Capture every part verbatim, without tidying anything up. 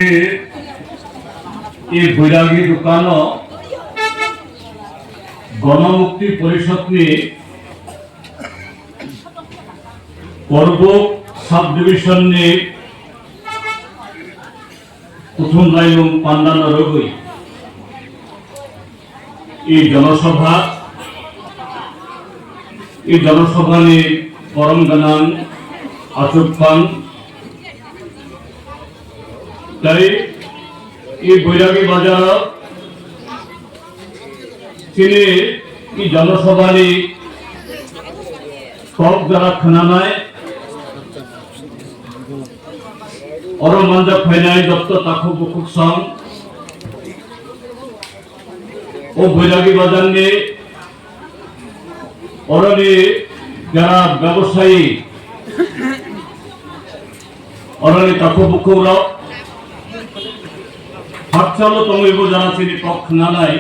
Ei Boiragi dukano Ganamukti Porishod ni Korbuk subdivision ni Kuthum Lailung Panda no rwgwi i Jonosabha, i Jonosabha ni borom gwnang achukphang tei i Boiragi Bazar o chini i Jonosabha ni kok jora khwnanai, oro manjak phainai jotto takhuk bukhuk song, o Boiragi Bazar ni oroni jara byabasayi, oroni takhuk bukhuk rok, hakchalo tongwi bo jara chini kok khwnanai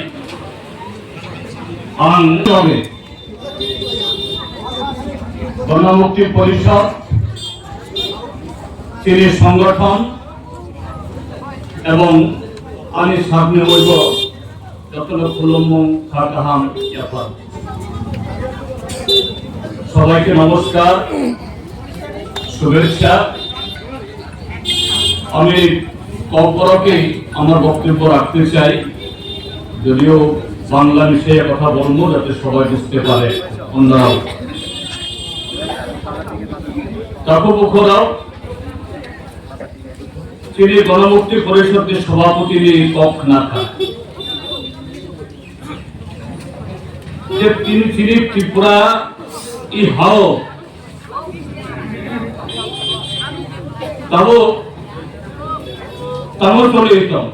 ang. Ganamukti Porishod, chini songothon ebong ani sakni oibo jotono khulumung kha kaham yaphar. সবাইকে নমস্কার, শুভেচ্ছা। আমি ককবরকেই আমার বক্তব্য রাখতে চাই, যদিও বাংলা মিশিয়ে কথা বলবো যাতে সবাই বুঝতে পারে। অন্যরাও তারপর মুখরাও তিনি গণমুক্তি পরিষদের সভাপতি নিয়ে কক্ষ না থাকে। Je tini chini Tripura i hao tabo tamo choli tong.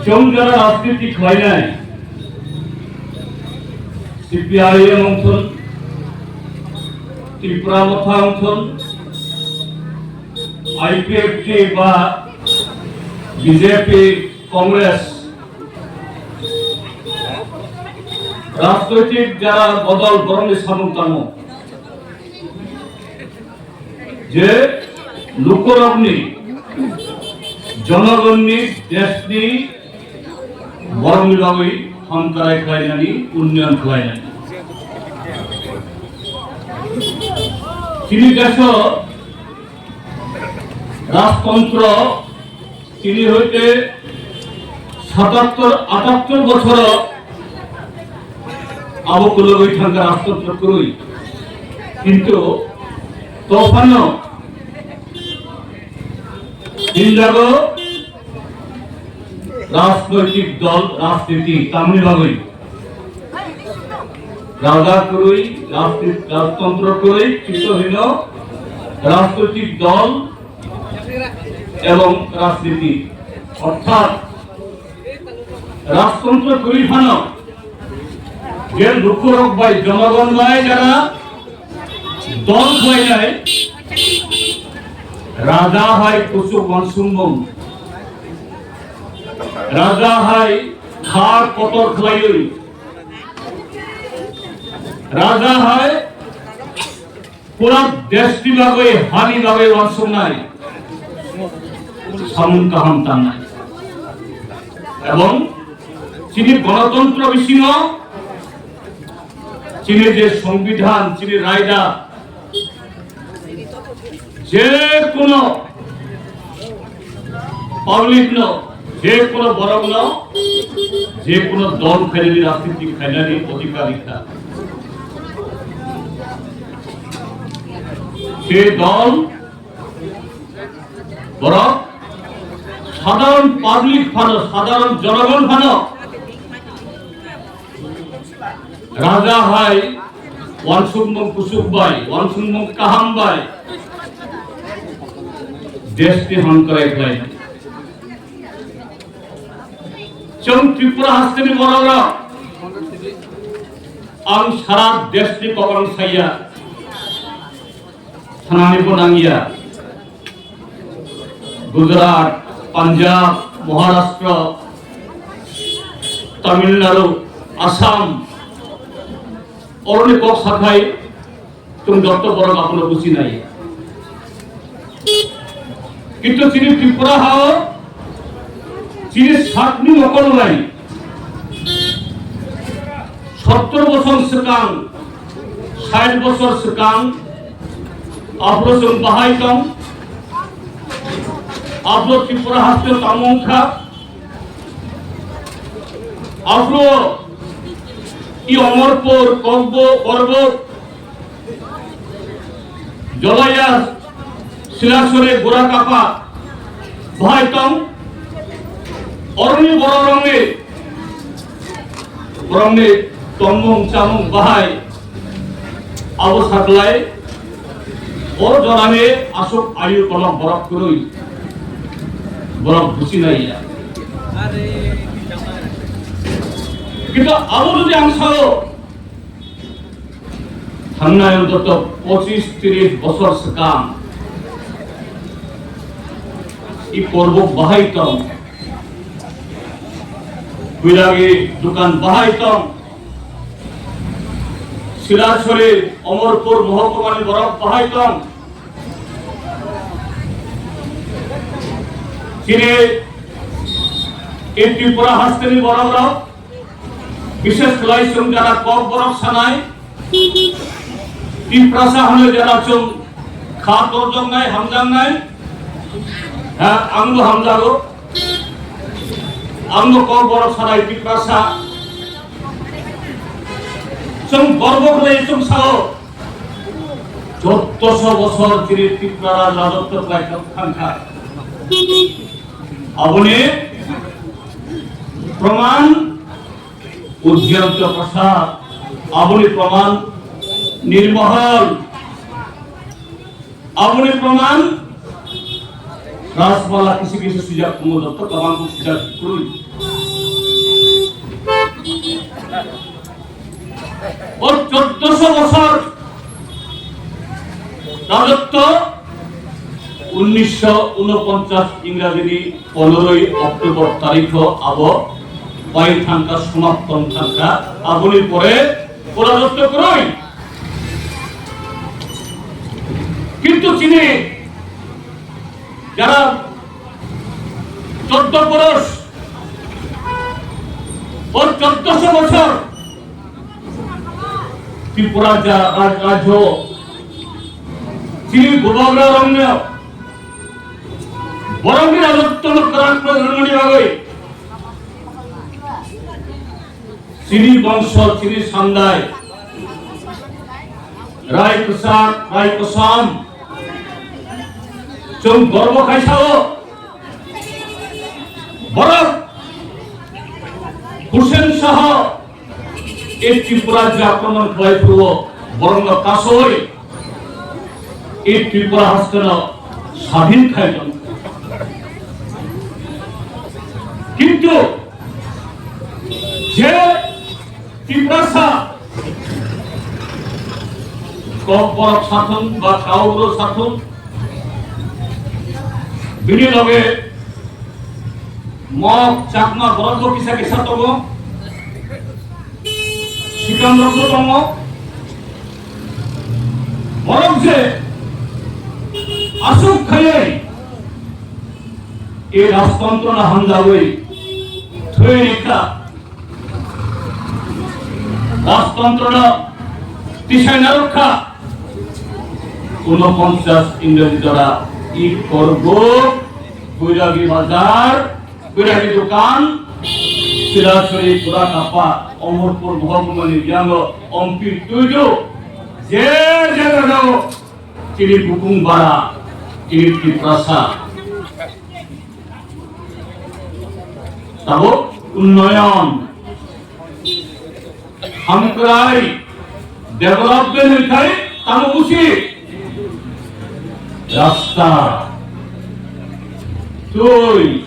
Chwng jara rajniti khlainai, C P I M wngthun, Tripura Motha wngthun, I P F T ba B J P, Congress, rajnoitik jara bodol borokni samung tango je lukurokni, jonogonni, deshni borokni bagwi hamkrai khlainani, unnoyon khlainani. Chini deso rajtontro tini hoite satattor atattor bochoro abo kulugwi thangkha rajtontro kwrwi. Kintu tophano hinjago rajnoitik dol, rajniti tamni bagwi. Raja kwrwi, rajnit-, rajtontro kwrwi, chito hino rajnoitik dol ebong rajniti. Orthat rajtontro kwrwi phano je lukurok bai, jonogon bai jara dol khlainai, raja hai kuchuk uansukmung, raja hai khar kotor khlaiwi, raja hai pura deshni bagwi, hani bagwi uansuknai, samung kaham tangnai. Ebong chini gonotontro bisingo chini je songbidhan, chini raida, je kuno public no, je kuno borok no, je kuno dol khainani, rajniti khainani odhikar rikha. Je dol borok sadharon public phano, sadharon jonogon phano raja hai uansukmung kuchuk bai, uansukmung kaham bai deshni hamkrai khlai. Chwng Tripura hasteni borok rok, ang sara deshni kok ang saiya, thanani bo nangya. Gujarat, Punjab, Maharashtra, Tamil Nadu, Assam, oroni kok sakhai chwng jotto borok abono buchinai. Kintu chini Tripura hao chini sakni mokol bai sottor bosor swkang, sait bosor swkang aphuru chwng bahai tong, aphuru Tripura haste tamo wngkha, aphuru i Omorpur, Kokbo, Korbok, Jolaya, Silasore, Gurakapa, bahai tong, oroni bororokni, borokni tongmung chamung bahai, abo saklai, o jorani aswk ayu kolok borok kwrwi, borok buchinai ya. Kintu abo jodi ang sao, Thangnai ontoto pochis tris bosor swkang i Korbok bahai tong, Koiragi dukan bahai tong, Silasori, Omorpur, Mohokumani borok bahai tong. Chini i Tripura hasteni borok rok, bishes khlai chwng jara Kokborok sanai, Tiprasa hwnwi jara chwng kha torjaknai, hamjaknai, ha, angbo hamjago, angbo Kokborok sanai Tiprasa. Chwng gorbo khlai chwng sao, chauddosho bosor chini Tripura rajotto khlai thangkha. Aboni proman Udyanto Prasad, aboni proman Nirmohol, aboni proman Rajmala kisi kisi sujak kumo dotto kabang sujak kurui. O chauddosho bosor rajotto unnisho unoponchas Ingrajini ponoroi October tarikho abo pai thangkha, somapto thangkha, aboni pore o rajotto kwrwi. Kintu chini jara chauddosho boros, o chauddosho bosor Tripura ja-, raj-, rajyo chini bubagra rokno borokni rajottono kwrak kwrak rwngmani bagwi chini bongso, chini samdai, rai kwchak, rai kosom, chwng gorbo khai sao. Borok Hussein Shah e Tripura je akromon khlai phuru borokno kasoi e Tripura hasteno sadhin khai tong. Kintu je Tiprasa, Kokborok sathung ba Kaubru sathung, bini loge Mok, Chakma borok bo kisa kisa tongo, Sikam rok bo tongo. Borok je aswk khaiwi e rajtontro no hamjagwi thwi rikha, rajtontro no tisai narwkha. Unoponchas Ingrajini jora i Korbok, Boiragi Bazar, Boiragi Dukan, Silasuri, Kurakapa, Omorpur, Mohokumani, Yango, Ompi, Tuidu, je je jagao chini bukung bara, chini Tiprasa. Tabuk unnoyon, hamkrai, development wngkhai tamo usi rasta, twi,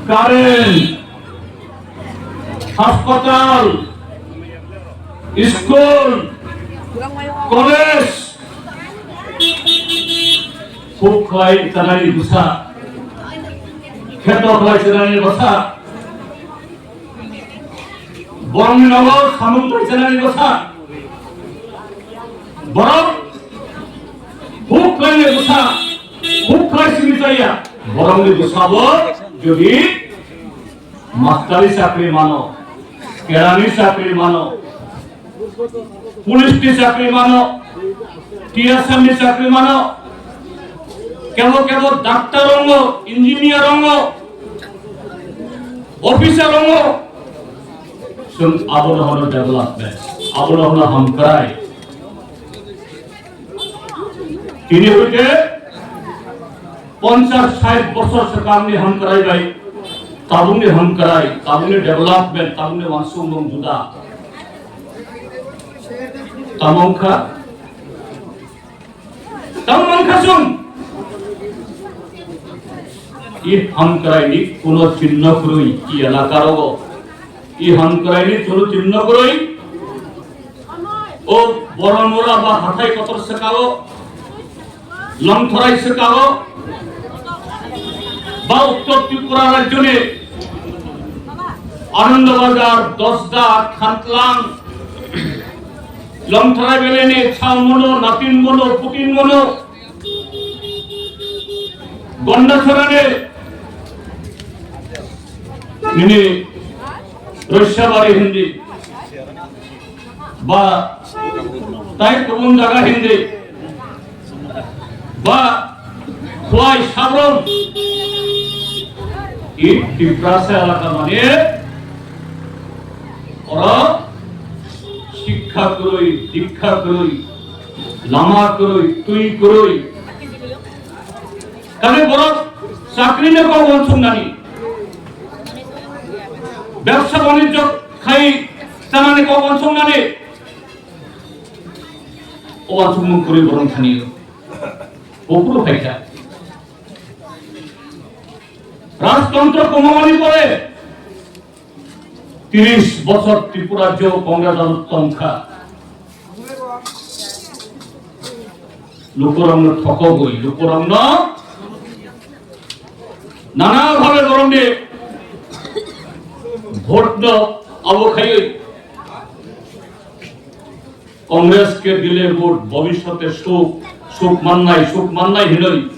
current, hospital, school, college, huk khlai chanani bwsa, kheto khlai chanani bwsa, borokni nogo samung khlai chanani bwsa, borok huk khlai bwsa, huk khlai Jaya, borokni bwsabo jodi mastari chakri mano, kerani chakri mano, police ni chakri mano, T S F ni chakri mano, kebo kebo doctor rongo, engineer rongo, officer rongo, chwng abono hono development, abono hono hamkrai. Tini hoite ponchas sait bosor swkangni hamkrai bai tabukni hamkrai, tabukni development, tabukni uansukmung juda. Tamo wngkha, tamo wngkha chwng. I hamkraini kuno chinno kwrwi, i elaka rogo. I hamkraini kuno chinno kwrwi. O Boromura ba hathai kotor swkao, Longthorai swkao, ba Uttor Tripura rajyoni Anandabazar, Dosda, Khantlang, Longthorai Valley ni Chao Mono, Natin Mono, Putin Mono, Gondasora ni nini Roisabari hindi. Ba tai kubun jaga hindi ba Khwai Sabron, i Tiprasa elaka mane oro shikha kwrwi, dikha kwrwi, lama kwrwi, twi kwrwi. Kami borok chakri ni kok uansuknani, bebsa banijyo khai chanani kok uansuknani, o uansukmung kwrwi borok thani o. Buphuru phaikha. Rajtantro kwmamani pore tris bochor Tripura rajyo Congress rajotw tongkha. Lukurokno thokogwi, lukurokno nana bhabe borokni vote no abo khaiwi Congress ke dile vote, bhobishote suk, suk mannai, suk mannai hinwi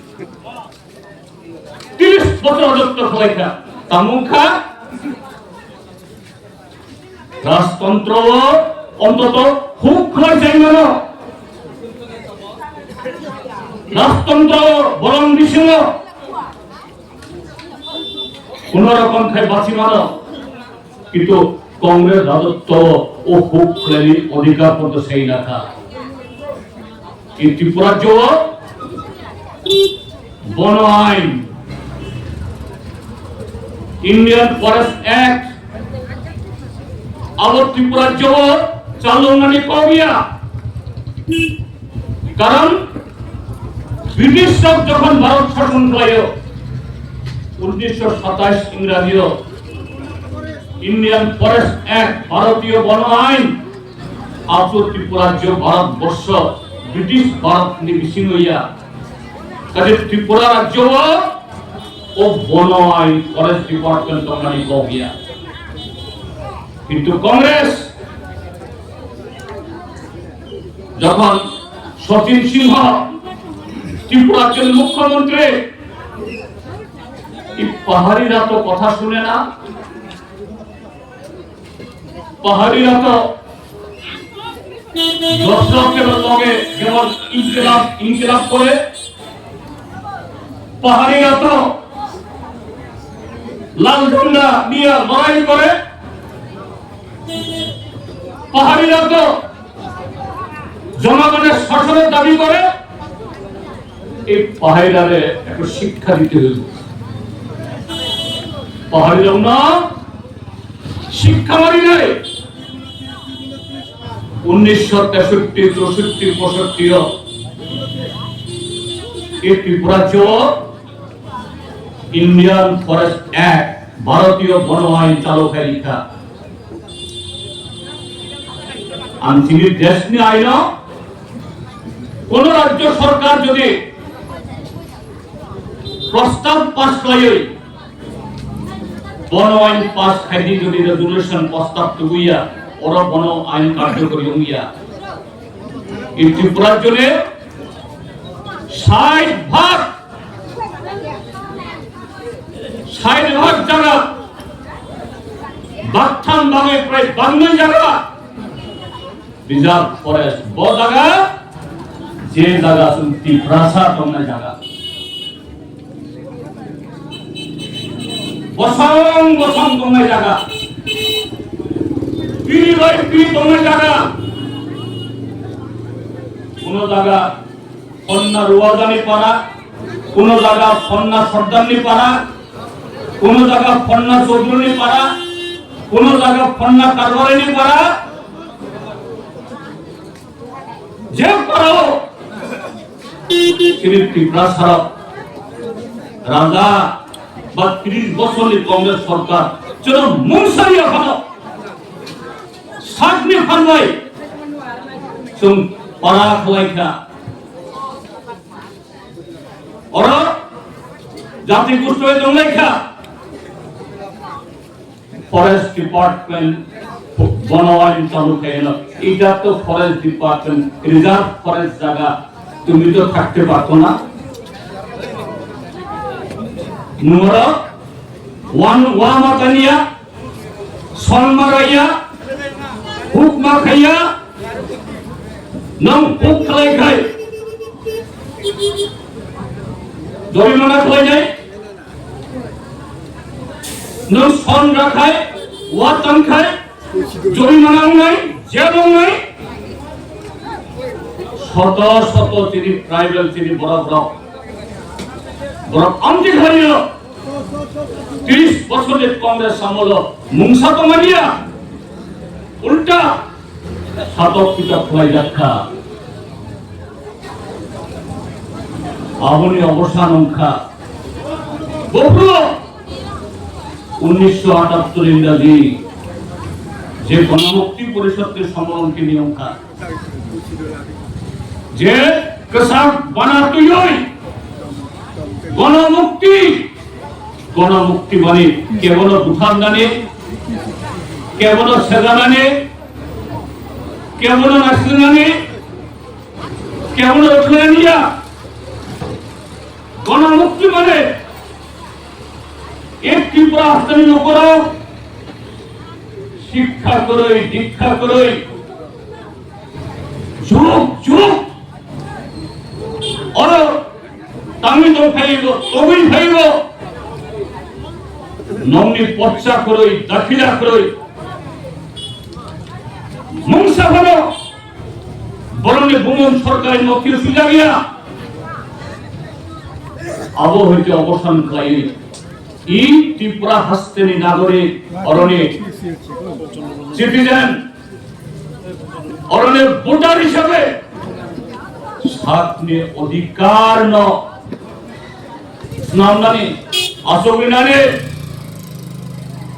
tris bochor rajotw khwlaikha. Tamo wngkha, rajtantro o ontoto huk khlai chai mano. Rajtantro o borok bisingo kuno rokom khai bachi mano. Kintu Congress rajotw o huk khlaini odhikar porjonto sai nakha. I Tripura rajyo o bono ain, Indian Forest Act, abo Tripura rajyo o chalungnani kok ya. Karon British rok jokhon Bharat shason khlaio, unnisho satais Ingraji o Indian Forest Act, Bharatiyo Bono Ain, abo Tripura rajyo Bharat borsho, British Bharat ni bisingo ya. Kaje Tripura rajyo o o Bono Ain Forest Department tongnani kok ya. Kintu Congress jokhon Sachin Singh Tripura rajyoni mukhyamantri, i paharira to kotha shune na, paharira to Dosrok kebal loge jemon inkilab, inkilab kore, paharira to lal jhanda niye lorai kore, paharira to জনগণের শাসনের দাবি করে, এই পাহাড়িরারে একটা শিক্ষা দিতে হইব। পাহাড়িরাও না শিক্ষা মারি নাই। উনিশশো তেষট্টি, চৌষট্টি, পঁয়ষট্টি এই ত্রিপুরা রাজ্য ইন্ডিয়ান ফরেস্ট অ্যাক্ট, ভারতীয় বন আইন চালু হয়ে লিখা। Ang chini desh ni aino kono rajyo sorkar jodi prostab pass khlaiwi, bono ain pass khaidi jodi resolution prostab tubuya, oro bono ain karjokori wngya. I Tripura rajyoni sait bhag Sait bhag jaga, bagtham bagwi prai bagnai jaga reserve forest. Bo jaga, je jaga chwng Tiprasa tongnai jaga, bosong bosong tongnai jaga, piri bai piri tongnai jaga, kuno jaga Honna Ruwajani para, kuno jaga Honna Sardar ni para, kuno jaga Honna Chaudhary ni para, kuno jaga Honna Karwari ni para. Je para o chini Tiprasa raja ba tris bosor ni Congress sorkar chwng mungsa ya phano sakni phanbai chwng para khlai kha. Oro jati gustoi tonglai kha. Forest Department bono ain chalu khaino. Ita to Forest Department reserve forest jaga tumi to thakte parto na. Numero one wa matania Son maraya, huk ma khaya, nwng huk khlai khai, jorimana khlainai, nwng son rakhai, wa tangkhai, jorimana wngnai, jel wngnai, soto soto chini tribal chini borok rok, borok amtwi khlaio. Tris bosor ni Congress amolo mungsa tongmaniya, ulta satok pitok khlaijak kha. Aboni obosan wngkha. Bopro unnisho atattor ingraji je Ganamukti Porishod ke samolon ke niyom kha. Je kwchak bana twiwi Ganamukti, Ganamukti mani kebono butharnani, kebono sejanani, kebono nasrinani, kebono rwkhlaiya. Ganamukti mani ek Tripura hasteni nokorok sikha kwrwi, dikha kwrwi, Jug jug oro tangwi tong phaibo, tongwi phaibo. Nongni potsa kwrwi, dakhila kwrwi. Mungsa phano borokni bumung sorkari nokthir sujagya. Abo hoite obosan khlaiwi i Tripura hasteni nagorik, oroni citizen, oroni voter hisabe sakni odhikar no swnamnani, achugwinani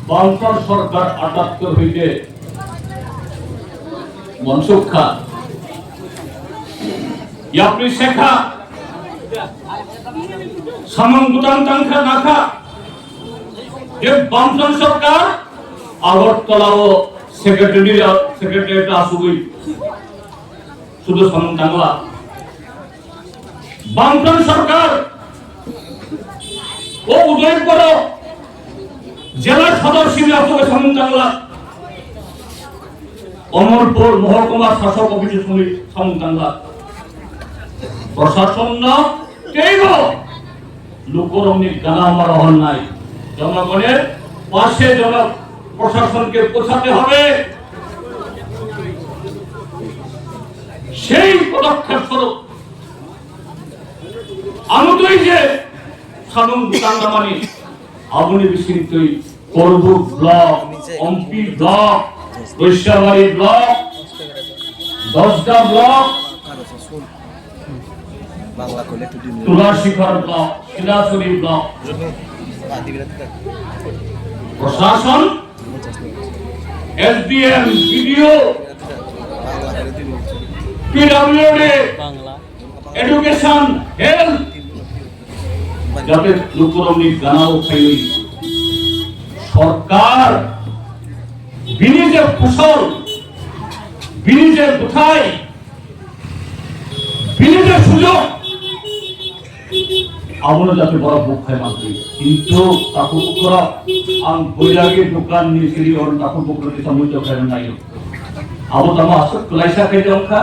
Bamfront sorkar atattor hoite mansukha. Yapri sekha, samung butang tangkha nakha, je Bamfront sorkar Agartala o secretary, secretary asugwi sudu samung tangla. Bamfront sorkar o Udaipur o jela sodor simi asugwi samung tangla. Omorpur mohokuma sasok office songwi samung tangla. Proshasonno teibo lukorokni gana maro honnai. জনগণের পাশে জন প্রশাসনকে পৌঁছাতে হবে। সেই পদক্ষেপ স্বরূপ আমি তো এই যে সাধারণ দোকান দামানি, আপনি বিস্তৃত Korbuk block, Ompi block, Roishawari block, Dosda block, Tulashikar block, Silasuri block, প্রশাসন, SDM, BDO, PWD, education, health, যাতে লোকরমনি গানাও খাইনি সরকার বিনি যে ফসল, বিনি যে কোথায়, বিনি যে সুযোগ, Abono jate borok buk khai mantwi. Kintu takhuk bukhurok ang boiragi dokan ni siri or takhuk bukhurok kisa muitu khai rwnaio. Abo tamo aswk kwlaisa khai tongkha.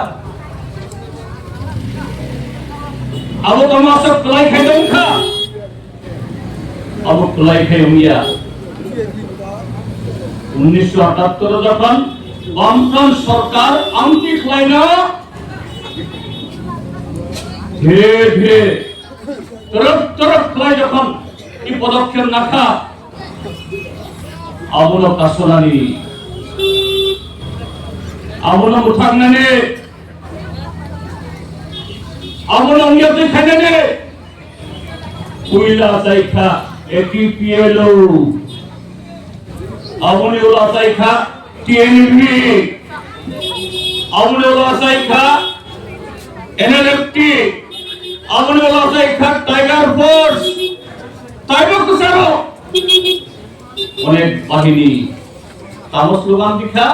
Abo tamo aswk kwlai khai tongkha. Abo kwlai khai wngya. Unnisho atattor o jokhon Bamfront sorkar amtwi khlaino dhire dhire torok torok khlai jokhon i podokkhep nakha, abono kasonani, abono butharnani, abono wngya twi khainani. Puila achai kha A T P L O, aboni ulo achai kha T N V, aboni ulo achai kha N L F T, aboni ulo achai kha Tiger Force, taibo kwcharo onek bahini. Tamo slogan dikha?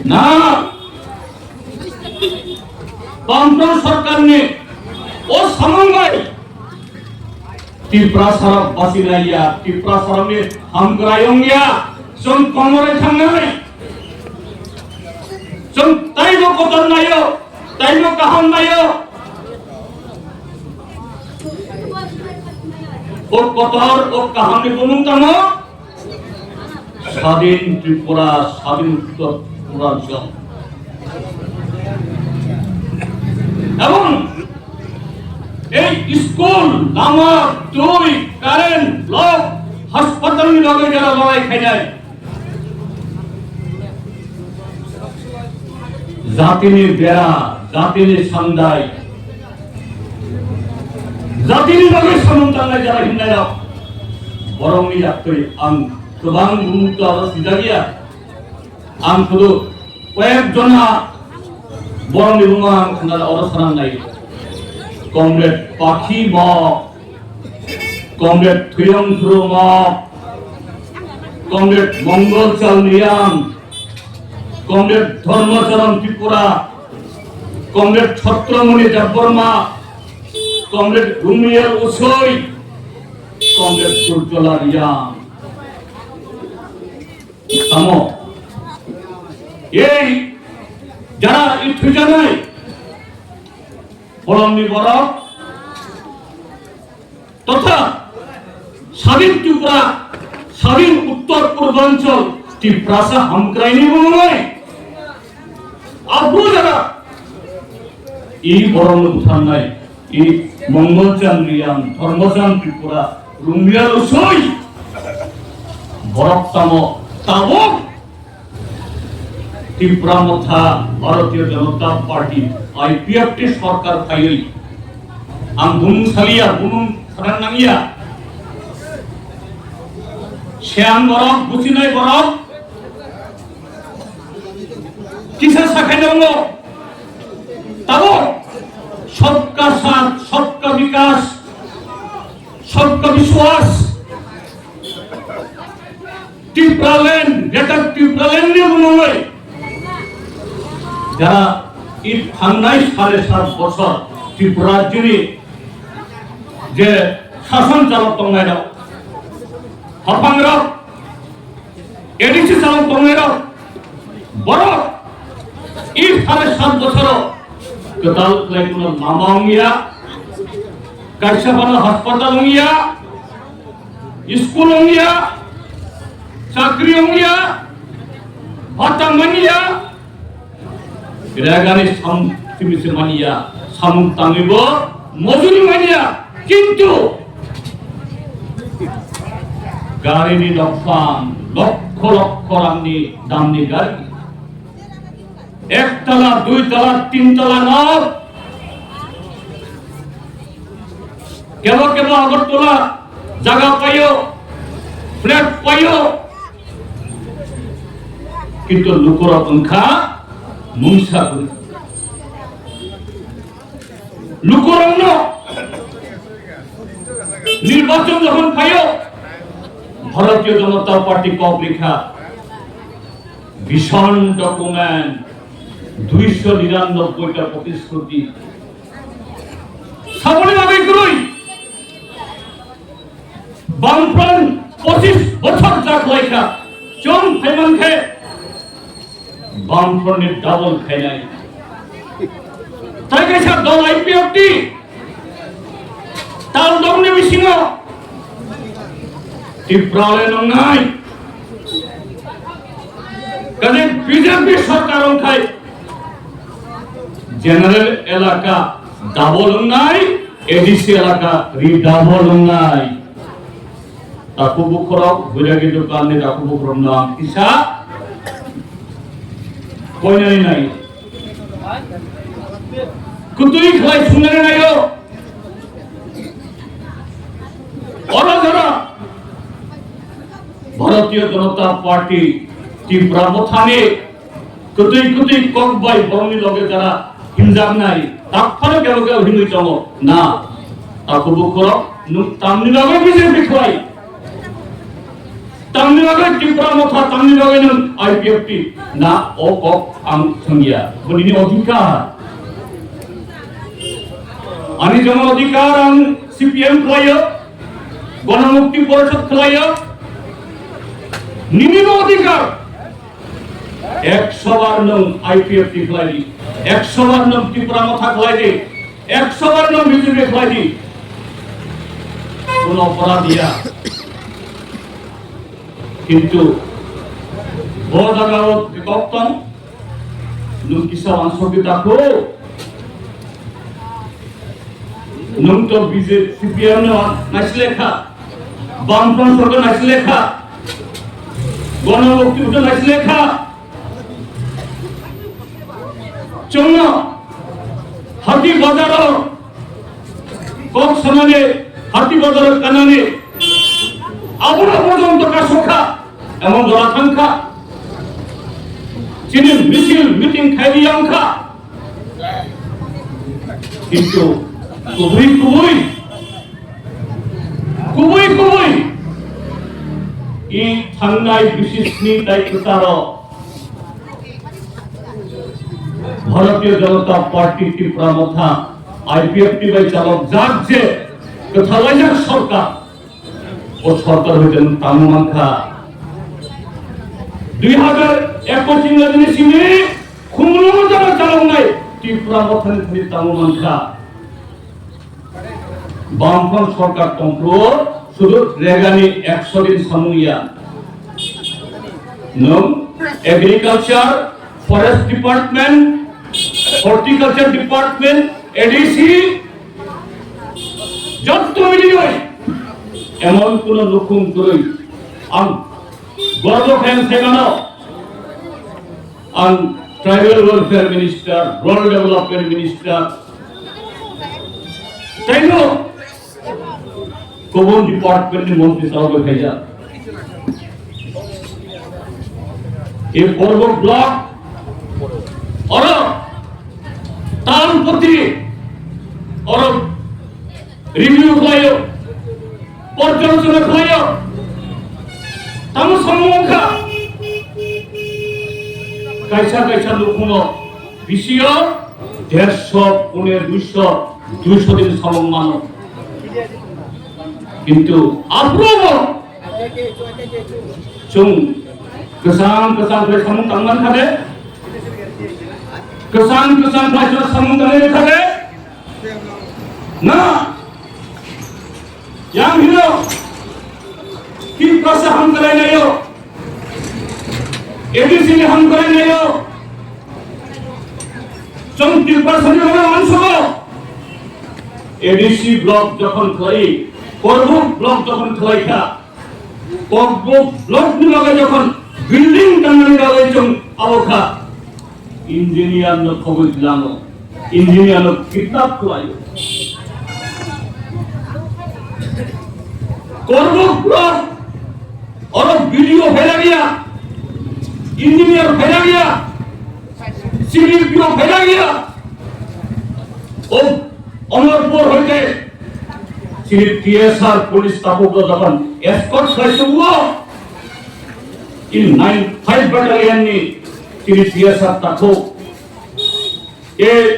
Na. Bamfront sorkarni o samung bai Tiprasarok bachinaiya, Tiprasarokni hamkrai wngya, chwng komorai thangnai. Chwng taibo kotor naio, taibo kaham naio. O kotor, o kahamni bumung tamo? Sadin Tripura, Sadin Uttor Purbanchal. Ebong ei school, lama, twi, current, block, hospital ni bagwi jara lorai khainai. Jatini bera, jatini sandai, jatini bagwi samung tangnai jara himnairok, borokni yaktwi ang kwbang bumung twi aro swijak ya. Ang sudu koyek jona borokni bumung ang khna oro sanang nai. Comrade Pakhi Mok, Comrade Thuyong Thuro Mok, Comrade Mongol Chal Niyam, Comrade Dharmacharan Tripura, Comrade Chhatromoni Debbarma, Comrade Rumial Usoi, Comrade Durjola Riyang. Tamo, ei jara i thujanai bolongni borok totha Sadin Tripura, Sadin Uttor Purbanchal Tiprasa hamkraini bumung bai. Abo jara i borokno butharnai, i Mongol Chandriyang, Dharmachandra Tripura, Rumia Rusoi, borok tamo tabok Tipra Motha, Bharatiya Janata Party, I P F T sorkar phaiwi. Ang bumung saliya, bumung khana nangya. Siyang borok, buchinai borok, kisa sakhai nongo. Tabo, sabka saath, sabka vikas, sabka vishwas. Tipraland, Greater Tipraland ni bumungwi jara i thangnai sare sat bochor Tripura rajyoni je sason chalok tongnai rok, hapang rok, A D C chalok tongnai rok, borok i sare sat bochoro kwtal khlai kuno lama wngya, kaisa phano hospital wngya, school wngya, chakri wngya, bhata manya, regani samung timi se manya, samung tangwi bo mojuri manya, kintu gari ni nokphang lokkho lokkho rangni damni gari. Ek tala, dui tala, tin tala nok. Kebo kebo Agartala jaga paio, flat paio. Kintu lukurok wngkha mungsa kwrwi. Lukurokno nirbachon jokhon phaio, Bharatiya Janata Party kok rikha, vision document, duisho niranobboi ta protishruti. Saboni bagwi kwrwi, Pochis bochor jak lai kha, chwng phai man khe Bamfront ni double khainai. Tai kaisa dol I P F T, tal dongni bisingo Tipra le nongnai. Kaje B J P sorkar wngkhai general elaka double wngnai, A D C elaka redouble wngnai. Takhuk bukhurok, buiragi dokanni takhuk bukhurokno ang kisa koinani nai. Kwtwi khlai sungnani naio. Oro jora Bharatiya Janata Party Tipra Mothani kwtwi kwtwi kok bai borokni loge jara himjaknai, tak phano kebo kebo himwi tongo. Na, takhuk bukhurok, nwng tamni bagwi B J P khlai? Tamni bagwi Tipra Motha, tamni bagwi nwng I P F T? Na, o kok ang swngya. Bo nini odhikar. Ani joma odhikar, ang C P M khlaio, Gonomukti Porishod khlaio. Nini bo odhikar. Ekso bar nwng I P F T khlai di, ekso bar nwng Tipra Motha khlai di, ekso bar nwng B J P khlai di, kono oporadh ya. Kintu bo jagao kok tong, nwng kisa wansugwi ta kho. Nwng to B J P, C P M no naisle kha, Bamfront sorkar naisle kha, Gonomukti Porishod naisle kha. Chwngno hati bazaro kok sanani, hati bazaro kanani, abono porjonto kasokha, emon jora thangkha. Chini misil meeting khairiyang kha. Kintu kubui kubui, kubui kubui i thangnai bisisni tai kwcharo Bharatiya Janata Party Tipra Motha I P F T bai chalokjak je kwthalaijak sorkar, o sorkar hoite nwng tamo mankha. Dui hazar ekush Ingreji ni simi khumulwngo jora chaloknai Tipra Mothani thani tamo mankha. Bamfront sorkar tongphuru sudu regani ekso din samung ya. Nwng agriculture, forest department, horticulture department, A D C, jotto milioi emon kuno nukhung kwrwi ang gorbo khe ang sai mano. Ang Tribal Welfare Minister, Rural Development Minister, tei no kubun department ni montri sa bai khaijak. E Korbuk block, oro Talpoti, oro review khlaio, porjalocona khlaio, tamo samung wngkha. Kaisa kaisa nukhungo bisio derso, pune duiso, duiso din samung mano. Kintu aphuru bo chwng kwchang kwchang khe samung tangman kha de, kwchang kwchang khe samung tangwi kha de. Na, yang hino, Tiprasa hamkrai nayo, A D C ni hamkrai nayo, chwng Tiprasa ni rwna mansugo. A D C block jokhon khlai, Korbuk block jokhon khlai kha, Korbuk block ni bagwi jokhon building tangnani bagwi chwng abo kha, engineer no khobwi lango, engineer no kidnap khlaio. Korbuk block, oro B D O phailaiya, engineer phailaiya, C D P O phailaiya. O Amarpur hoite chini T S R police takhuk rok jokhon escort khlai tubuo, in nine five battalion ni chini T S R takhuk e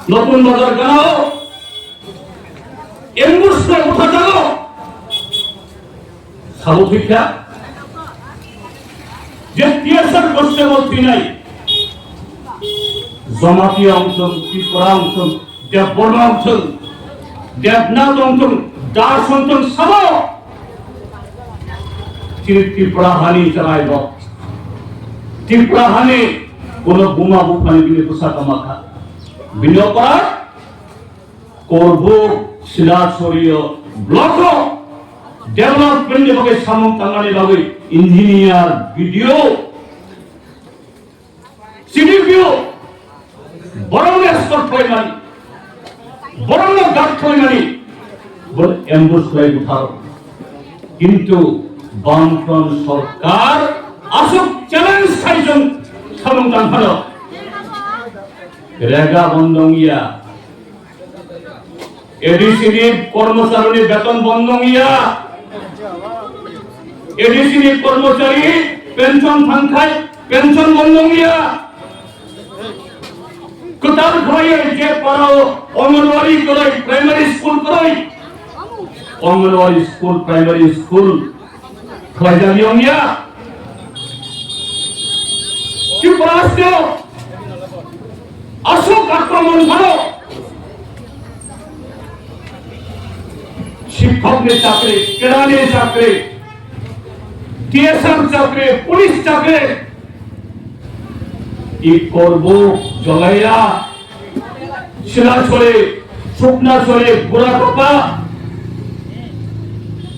Notun Bazar ganao ambush khlai butharjago. Sabo thwikha, je T S R goste bo thwinai, Jamatia wngthung, Tripura wngthung, Debbarma wngthung, Debnath wngthung, Das wngthung, sabo chini Tripura hani chwrai bo. Tripura hani kuno buma buphani bini bwsa tongma kha. Bini opor Korbuk Silachorio block o development ni bagwi samung tangnani bagwi engineer, B D O, C D P O borokno escort khlaimani, borokno guard khlaimani, bo ambush khlai butharo. Kintu Bamfront sorkar aswk challenge khai chwng samung tang phano rega bondo wngya, A D C ni kormocharini beton bondo wngya, A D C ni kormochari pension thangkhai pension bondo wngya. Kwtal khlaiwi je parao Anganwadi kwrwi, primary school kwrwi, Anganwadi school, primary school khlaijak wngya. Tripura state o aswk akromon phano, shikhokni chakri, kerani chakri, T S R chakri, police chakri, i korbo jolaya, Silachari, Suknachari, Buratopa,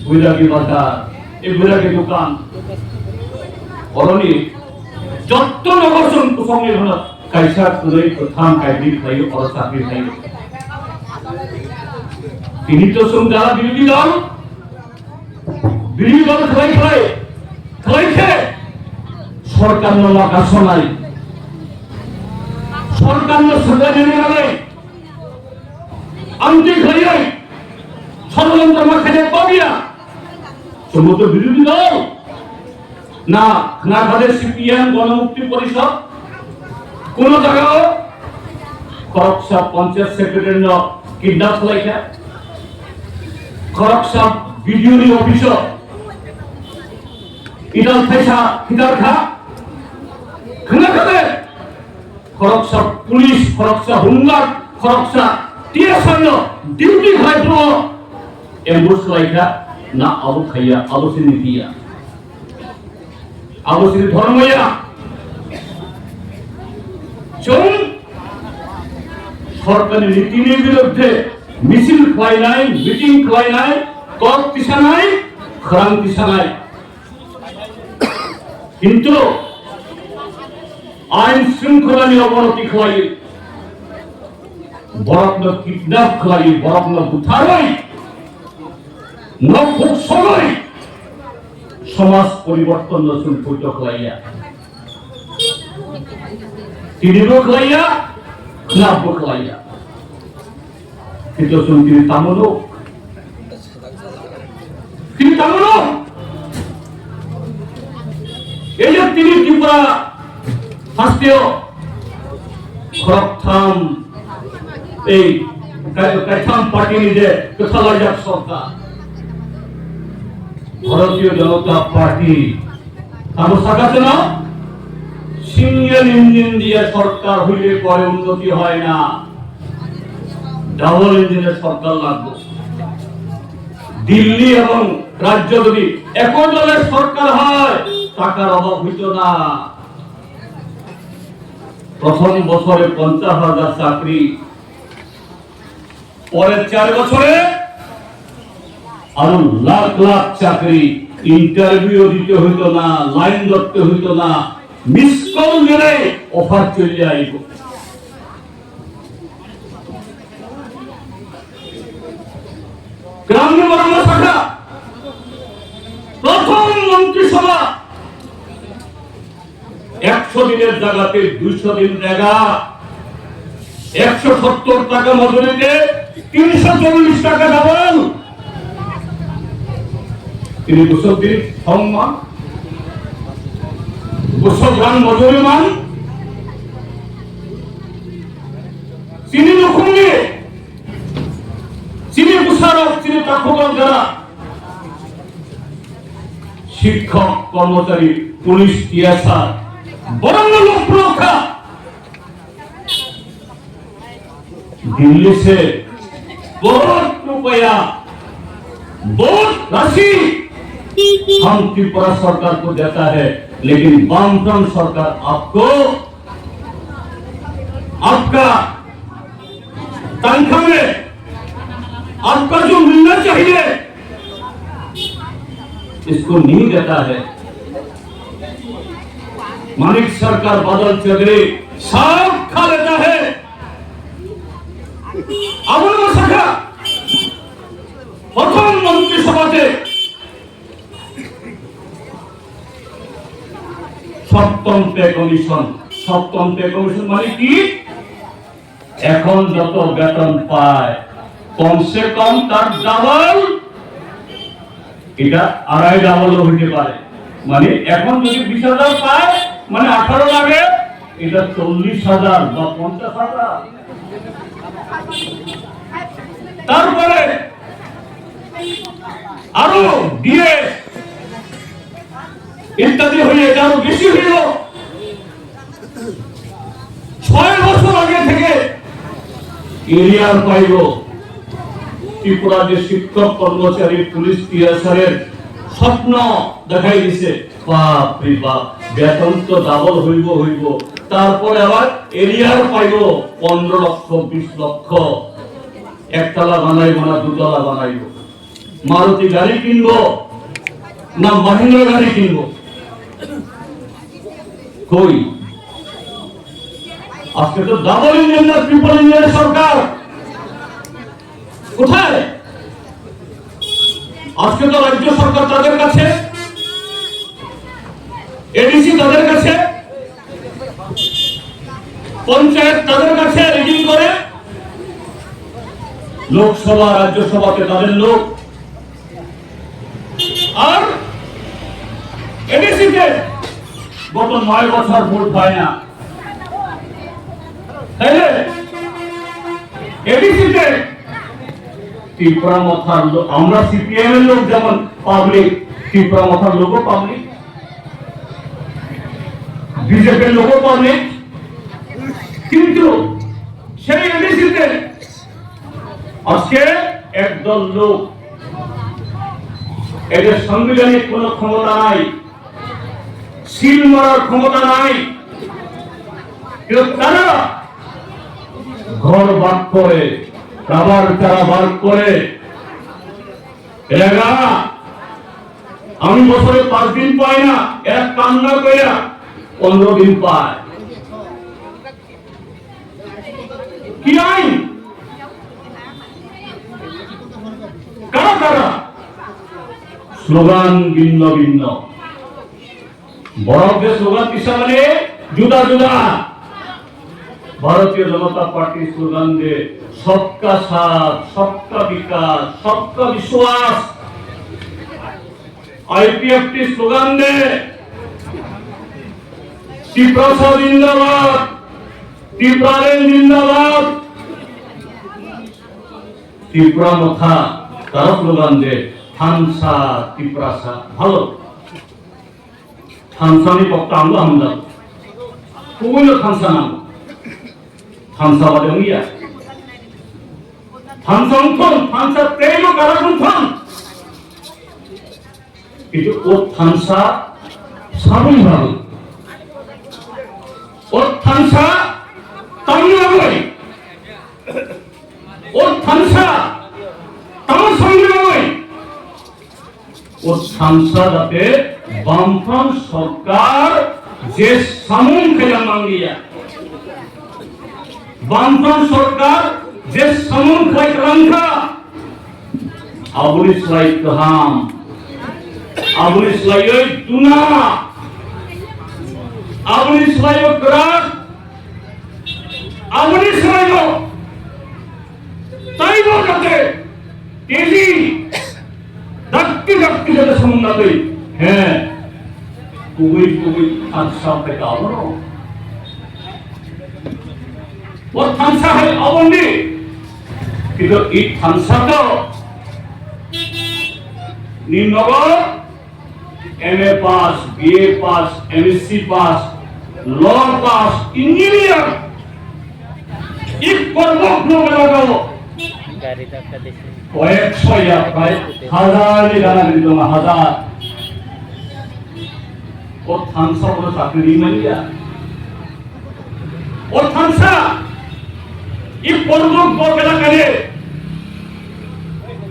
Buiragi Bazar, e Buiragi Dukan, oroni jotto nogor song kusongni hwnwi kaisa, kwrwi, kwthang, kaibri khlaio, oro chakri khlaio. Tini to chwng jara birodhi dol, birodhi dol khlai khlai, khlai khe sorkarno laka sonai, sorkarno swkang nini bagwi amtwi khlaiwi sorojontro ma khaijak pabiya. Chwngno to birodhi dol. Na, khna kha de C P M Ganamukti Porishad, kuno jagao khoroksa panchayat secretary no kidnap khlai kha, khoroksa B D O ni office o idal thaisa khitar kha, khna kha de khoroksa police, khoroksa homeguard, khoroksa T S R no duty khlai phuru ambush khlai kha, na abo khaiya, abo se niti ya, abo se dhormo ya. Chwng sorkarni nitini biruddhe misil khlainai, meeting khlainai, kok tisanai, khorang tisanai. Kintu ain shringkholani obonoti khlaiwi, borokno kidnap khlaiwi, borokno butharwi, nok buksogwi somaj poribortonno chwng poito khlaiya. Tinibo khlaiya, khnapbo khlaiya. Kintu chwng tini tamo nuk? Tini tamo nuk? Ei je tini Tripura hasteo khoroktham, ei kai-, kaitham party ni je kwthalaijak sorkar, Bharatiya Janata Party, tamo sakha chwngno single engine diye sorkar hoile pore unnoti hoy na, double engine er sorkar lagbo. Dilli ebong rajyo jodi ekoi doler sorkar hoy, takar obhab hoito na. Prothom bochore ponchash hajar chakri, পরের চার বছরে আরো লাখ লাখ চাকরি, ইন্টারভিউ দিতে হইতো না, লাইন ধরতে হইতো না, মিস কল দিলেই অফার চলে আইব। গ্রামীণ বরামর্শ শাখা প্রথম মন্ত্রিসভা একশো দিনের জায়গাতে দুইশো দিন রেগা, একশো সত্তর টাকা মজুরিতে তিনশো চল্লিশ টাকা double. Tini bwswk di thong man, bwswk rang mojori man, chini nukhungni, chini bwsarok, chini takhukok jora, শিক্ষক, কর্মচারী, পুলিশ, টিএসআর, বরং লোক রক্ষা। दिल्ली से बहुत रुपया, बहुत राशि हम त्रिपुरा सरकार को देता है, लेकिन वामफ्रंट सरकार आपको, आपका तनख्वाह में आपका जो मिलना चाहिए, इसको नहीं देता है। मानिक सरकार, बादल चौधरी सब खा लेता है। Abono sakha, prothom Montri Sabhate সপ্তম পে কমিশন, সপ্তম পে কমিশন মানে কি? এখন যত বেতন পায়, কমসে কম তার ডাবল, এটা আড়াই ডাবলও হইতে পারে। মানে এখন যদি বিশ হাজার পায়, মানে আঠারো লাগে, এটা চল্লিশ হাজার বা পঞ্চাশ হাজার। তারপরে আরো ডিএ ইত্যাদি হয়ে এটা আরো বেশি হইল। ছয় বছর আগে থেকে এরিয়ার পাইব। ত্রিপুরা যে শিক্ষক, কর্মচারী, পুলিশ, টিএসআর এর স্বপ্ন দেখাই দিছে, বাপ রে বাপ, বেতন তো ডাবল হইব, হইব, তারপরে আবার এরিয়ার পাইব পনেরো লক্ষ, বিশ লক্ষ, একতলা বানাইব না দুতলা বানাইব, মারুতি গাড়ি কিনবো না মাহিন্দ্রা গাড়ি কিনবো? কই? আজকে তো ডাবল ইঞ্জিন না ট্রিপল ইঞ্জিনের সরকার। কোথায়? আজকে তো রাজ্য সরকার তাদের কাছে, এডিসি তাদের কাছে, পঞ্চায়েত তাদের কাছে রিডিং করে, লোকসভা, রাজ্যসভাতে তাদের লোক। আর এডিসিতে গত নয় বছর ভোট হয় না। তাইলে এডিসিতে ত্রিপুরা মথার লোক, আমরা সিপিএম এর লোক যেমন পাবলিক, ত্রিপুরা মথার লোকও পাবলিক, বিজেপির লোকও পাবলিক। কিন্তু সেই এডিসিতে আজকে একদল লোক, এদের সাংবিধানিক কোনো ক্ষমতা নাই, সিল মারার ক্ষমতা নাই, কিন্তু তারা ঘর ভাগ করে, রাবার চারা ভাগ করে, এলাকা আমি বছরে পাঁচ দিন পাই না, এক কান্না কইরা পনেরো দিন পায়। কি আইন? কারা কারা? স্লোগান ভিন্ন ভিন্ন। বড় যে স্লোগান পিছনে জুদা জুদা। ভারতীয় জনতা পার্টি স্লোগান দে সবকা সাথ, সবকা বিকাশ, সবকা বিশ্বাস। আইপিএফটি স্লোগান দে ত্রিপ্রাসা জিন্দাবাদ, ত্রিপ্রালেন জিন্দাবাদ। ত্রিপুরা মথা তারা স্লোগান দে থানসা ত্রিপ্রাসা। ভালো, থানসানি পক্ষে আমরা আমরা খুবই থানসা নাম, থানসা বাদে ইয়া, থানসা উঠুন, থানসা তেইলো কারা উঠুন। কিন্তু ও থানসা সাবুন ভাবে, ও থানসা তামিল ভাবে, ও থানসা তামিল সঙ্গে ভাবে, ও থানসা যাতে বামফ্রন্ট সরকার যে সামুন খেলা মাঙ্গিয়া, বামফ্রন্ট সরকার যে সামুন খেলা manga, Aboni slai kaham, aboni slaiwi duna, aboni slaiwi kwrak, aboni slaiwi taibo jate teli dakti dakti jate samung natwi. He, kubui kubui thansa phai ka abono. O thansa hai abondi. Kintu i thansa to ni nogo M A pass, B A pass, M S C pass, law pass, engineer. I korbok no belagao. Koyekso ya, prai hazar ni gana gini tongo, hazar. O thansa bono chakri ri manya. O thansa, i korbok bo belakani.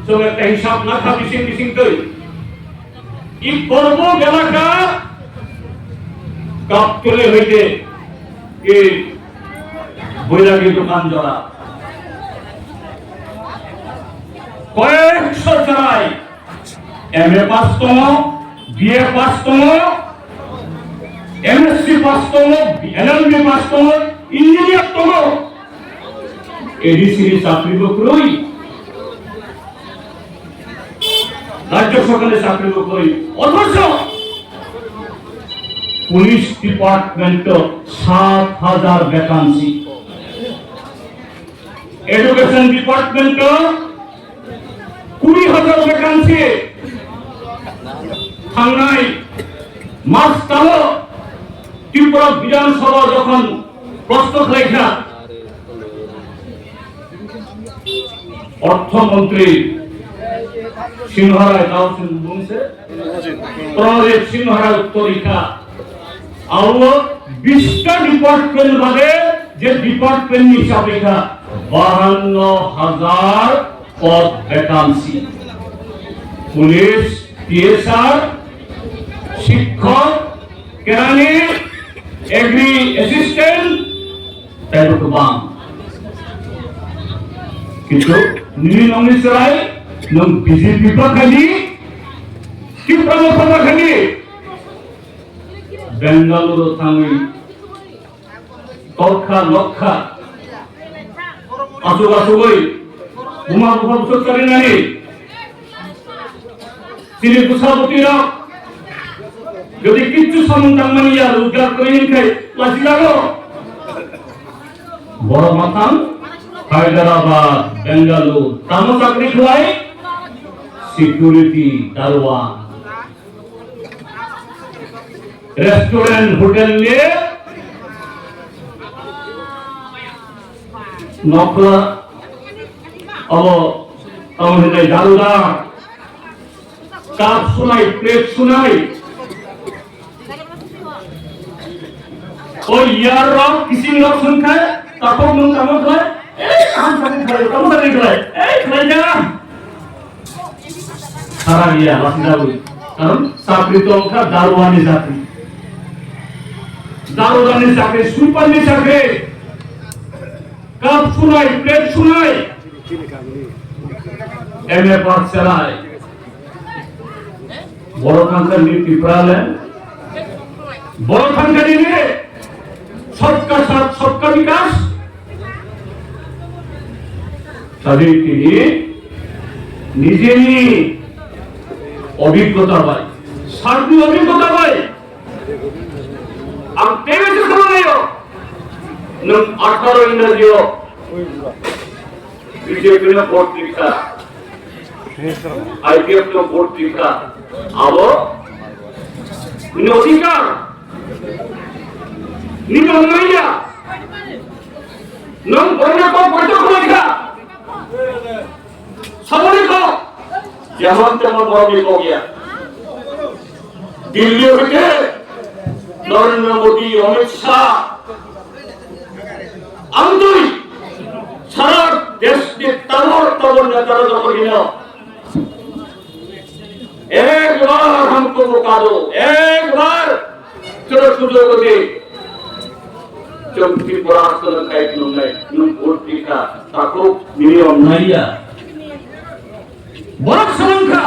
Chwng ekta hisab nakha bising bising twi. I korbok elaka Kaptuli hoite ki Boiragi dokan jora. Koyekso jorai M A pass tongo, B A pass tongo, M S C pass tongo, L L B pass tongo, engineer tongo. A D C ni chakri bo kwrwi. Rajya sorkar ni chakri bo kwrwi. Othocho police department o sat hajar vacancy. Education department o kuri hajar vacancy. Thangnai mas talo Tripura Bidhan Sabha jokhon proshno khlaikha, Ortho Montri Sinha Rai, tao chwng bung se, Pranojit Sinha Rai uttor rikha. Abo bista department bade je department ni hisab rikha, bahanno hajar pod vacancy. Police, T S R, shikkok, kerani, agri assistant, tei bo kwbang. Kintu nini nongni chwrai nwng B J P pakhani, Tipra Motha pakhani, Bengaluru thangwi torkha lokha asuk asugwi buma bupha bwswk charinani. Chini bwsa bwtwi rok jodi kichu samung tangmani ya, rojgar kwrwi wngkhe lachi jago. Borok mathang Hyderabad, Bengaluru, tamo chakri khlai? Security, daruan. Restaurant, hotel ni nokla abo tamo hinai darudar. Cup sunai, plate sunai. O yar rok, kising rok sungkha, tapok nung tamo khlai, ei, kaham sakni khlai, tamo sakni khlai, ei, khlai ja. Sara iya, lasi jagwi. Karon chakri tongkha daruani chakri. Daruani chakri, sweeper ni chakri. Cup sunai, plate sunai. M A pass chalai. Borok thangkha ni Tipraland. Borok thangkha ni ni. Sabka saath, sabka vikas. Sadi tini nijeni obhiggota bai, sarni obhiggota bai. Ang tebe se samanayo. Nwng atharo Ingraji o B J P no vote rikha, I P F no vote rikha. Abo nini odhikar, nini onnaiya. Nwng borokno kok boitok khlaikha. Saboni kok. Jemon temon borokni kok ya. Delhi hoite Narendra Modi, Amit Shah, ang twi sara desh ni tabor tabor neta rok jokhon hino, "Ek bar humko mauka do, ek bar chalo sujog de." Chwng Tripura aswk khai nungnai, nwng vote rikha, takhuk nini onnaiya. Borok swrwngkha,